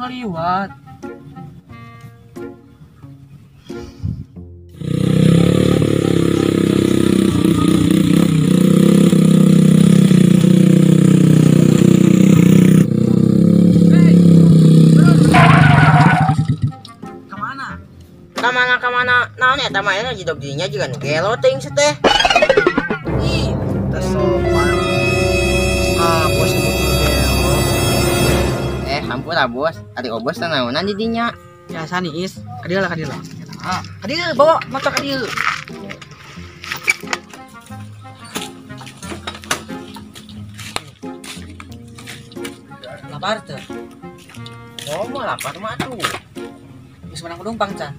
Ngaliwat. Kamana kamana naon eta mah nya jidog dinya juga nu gelo teuing teh. Ih, teh sopan. Ah, bos nu gelo. Hampura bos, ari obos teh naonan di dinya? Biasa nih is, kadieu lah kadieu lah. Kadieu bawa motor kadieu. Lapar teh? Oh, mau lapar mah tuh. Geus menang penumpang can.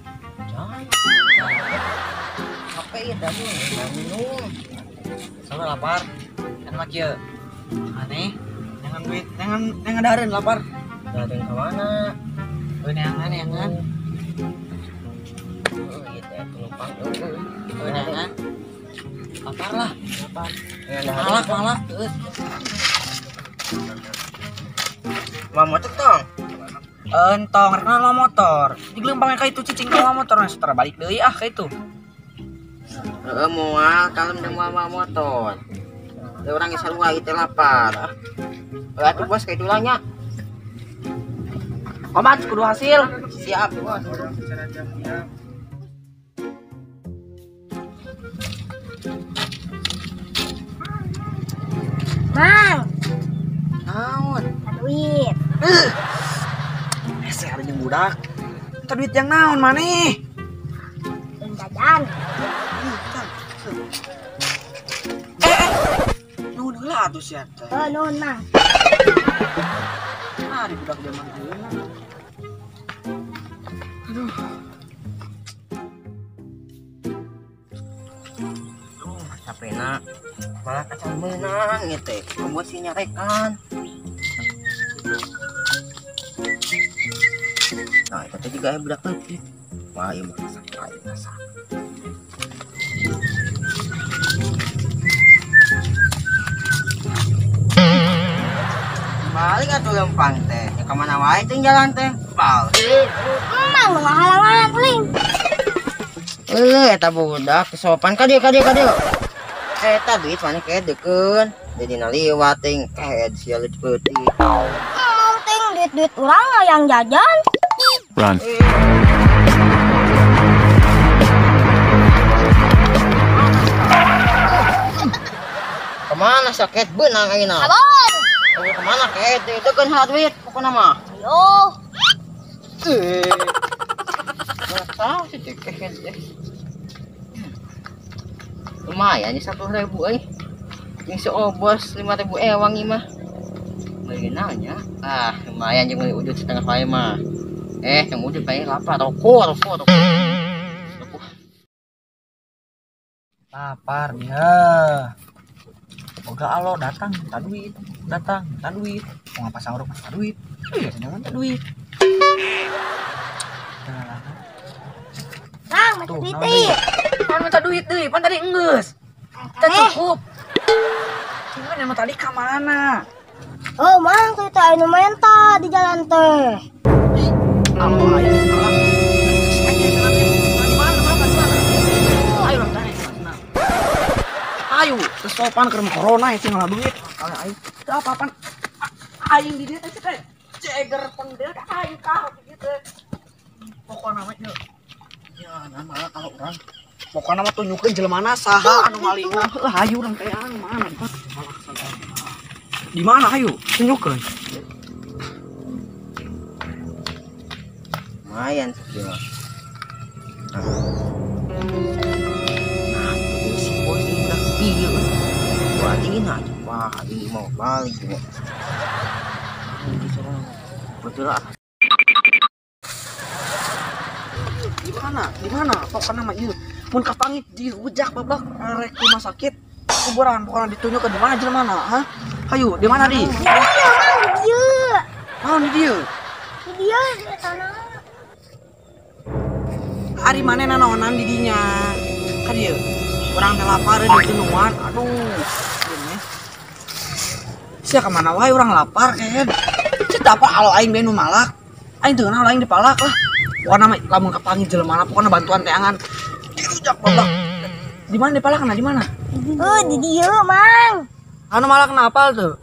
Capek ya tadi minum. Soalnya lapar. Kan mah kieu. Aneh, jangan duit, jangan jangan dahareun lapar. Dahareun ka mana? Euy neangan, neangan. Heuh, ieu teh penumpang euy. Euy neangan. Lapar lah, lapar. Malak, malak heuh. Mau motor tong? Entong, rek naon motor. Digelempangnya ka itu cicing ka motor, nah setelah balik deui ah ka itu. Heeh, moal kalem jeung moal motor. Teu urang geus sarua ieu teh lapar. Heuh atuh bos ka itu lah nya. Obat kudu hasil. Siap, bos. Mang. Naon? Duit. Hese ada jeung budak. Minta duit yang naon maneh? Jajan. Nuhun heula atuh sia teh. Oh, nuhun mang. Ah, di budak zaman ayeuna. Aduh. Aduh, capena. Malah kacang meunang ieu teh. Komo sih nyarekan. Nah, itu teh juga budak leutik. Wah, ieu mah masak, ieu masak. Balik atuh lempang teh. Ya ka mana wae teh jalan teh. Balik. Emang nu ngahalangan uling. Heuh, eta budak sopan ka dieu ka dieu ka dieu. Eta duit maneh kedekeun. Jadi naliwat ting kehed sia leutik peuting. Emang ting duit-duit urang yang jajan. Run. Kemana sakit benang ayeuna? Kabur. Kemana ket? Deukeun heula duit pokona mah. Ayo. Mana tahu sih teh kehed teh. Lumayan nih 1.000 euy. Jeung si obos 5.000 ewang ieu mah. Meuli naonnya? Ah, lumayan jeung meuli udut setengah wae mah. Yang udut paling lapar, rokok, rokok, rokok. Rokok. Lapar ya. Boga alo datang minta duit, datang minta duit. Mau ngapa sahur minta duit. Iya, sedang minta duit. Mang, minta duit deui. Pan minta duit deui, pan tadi enggeus. Teu cukup. Cuman emang tadi ka mana? Oh, mang, kita anu menta di jalan teh. Alo ayo, ayo orang tanya. Ayo, kesopan keur corona ya sing ngalah duit. Ayo, teu apa-apa. Aing di dieu teh teh jeger pendel aing ka gitu. Pokona mah ieu. Ya, nah malah kalau urang. Pokona mah tunjukkeun jelemana saha anu malingna. Heuh, hayu urang teh anu mana? Di mana hayu? Tunjukkeun. Lumayan sih mah. Nah, itu si bos ini udah iya. Wah, ini aja. Wah, ini mau balik juga. Betul lah. Di mana? Di mana? Pokoknya mah ieu. Mun kapangit dirujak babak rek rumah sakit. Kuburan pokoknya ditunjuk ke di mana jelema mana, hah? Hayu, di mana di? Di dieu. Naon di dieu? Di dieu di tanah. Ari maneh nanaonan di dinya. Ka dieu. Urang teh lapar di tunuan. Aduh. Ieu Sia ka mana wae urang lapar kehed. Ceu apa alo aing be nu malak. Aing teu naon aing dipalak lah. Pokona mah lamun kapanggih jelema pokona bantuan teangan. Dirujak goblok. Di mana dipalakna di mana? Di dieu, Mang. Anu malakna apal tuh?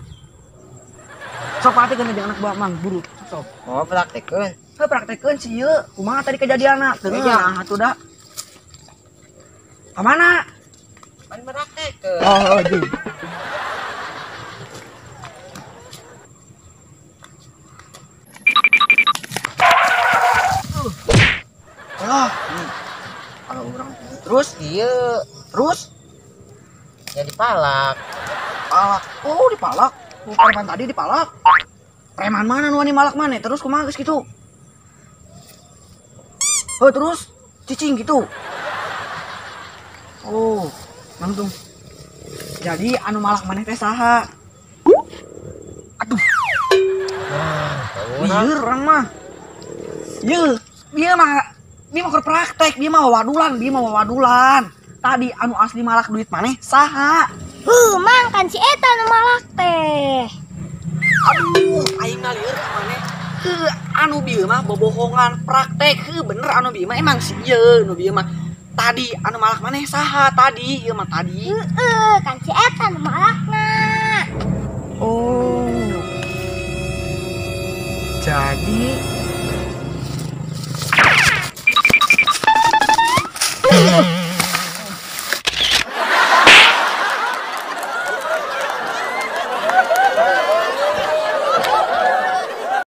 Sok praktekeun jeung anak buah Mang, buru. Sok. Oh, praktekeun. Heuh, praktekeun si ieu. Kumaha tadi kejadianna? Teu nah atuh da. Ka mana? Pan praktekeun. Oh, jeung. Alah, kalau orang terus ieu terus ya dipalak. Palak. Oh, dipalak. Oh, preman tadi dipalak. Preman mana nu wani malak mana? Terus kumaha geus kitu? Oh, terus cicing gitu. Oh, langsung. Jadi anu malak maneh teh saha? Aduh. Lieur urang mah. Yeuh, dia mah keur praktek, dia mah wawadulan, Tadi anu asli malak duit maneh saha? Heuh, Mang, kan si eta nu malak teh. Aduh, aing mah lieur ka maneh. Heuh, anu bieu mah bobohongan praktek. Heuh, bener anu bieu mah emang si ieu nu bieu mah. Tadi anu malak maneh saha tadi? Ieu mah tadi. Heuh, kan si eta nu malakna. Oh. Jadi